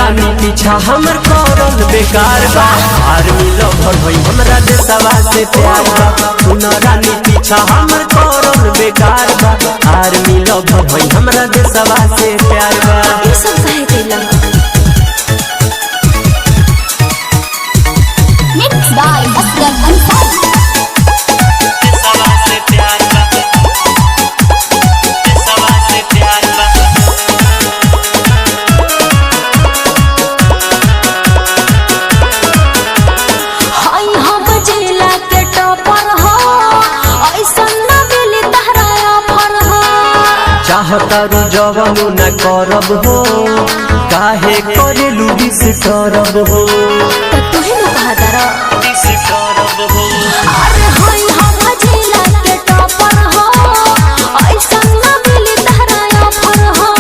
रानी पीछा हमर करल बेकार बा। आर्मी लवर होई हमरा देशवा से प्यार बा। सुन रानी पीछा हमर करल बेकार बा। आर्मी लवर होई हमरा देशवा से प्यार बा। ई सब काहे कैला? Mixed by Aslam Ansari. देशवा से प्यार बा। देशवा से प्यार बा। हाय हम जिला के टॉपर हो, ऐसन न मिली तहरा ऑफर हो। चाहतारू जवनु न करब हो, काहे करेलू विष करब हो। त तुहे न कहा तारा। विष करब हो। अरे हाय हम जिला के टॉपर हो, ऐसन न मिली तहरा ऑफर हो।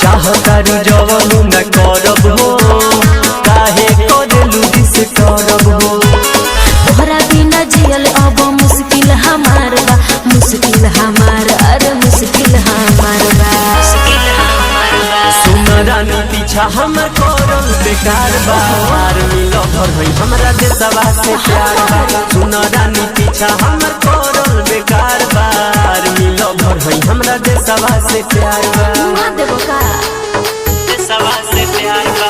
चाहतारू जवनु न करब हो, काहे करेलू विष करब हो। तोहरा बिना जियल अब मुश्किल हमार बा, मुश्किल हमार, अरे मुश्किल हमार बा। सुन रानी पीछा हमर करल बेकार बा। आर्मी लवर होई हमरा देशवा से प्यार बा। सुन रानी पीछा हमर करल बेकार बा। आर्मी लवर होई हमरा देशवा से प्यार बा। ना देबो का? देशवा से प्यार बा।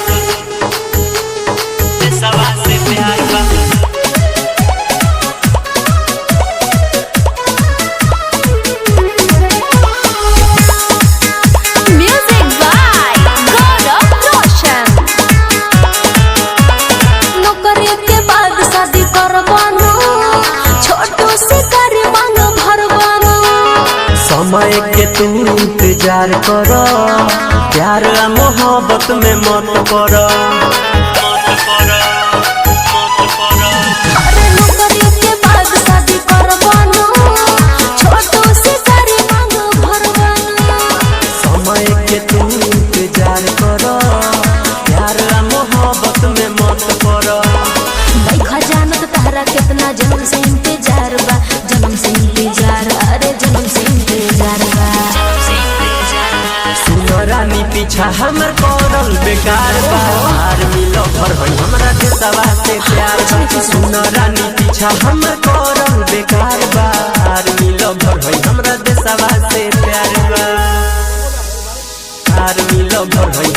देशवा से प्यार बा। Music by Gaurav Roshan. नौकरी के बाद शादी करबानो, छोटू से कर मांग भरबानो। समय के तू इंतजार कर, प्यार आ मोहब्बत में मत कर। अरे नौकरी के बाद शादी करबानो, छोटू से कर मांग भरबानो। समय के तू इंतजार कर, प्यार आ मोहब्बत में मत कर। देखा जानत तहरा कितना जन्म से इंतजार बा, जन्म से इंतजार, अरे जन्म से इंतजार बा। सुन रानी पीछा हमर करल बेकार बा। आर्मी लवर होई हमरा देशवा से प्यार बा। सुन रानी पीछा हमर करल बेकार बा। आर्मी लवर होई हमरा देशवा से प्यार बा। आर्मी लवर होई।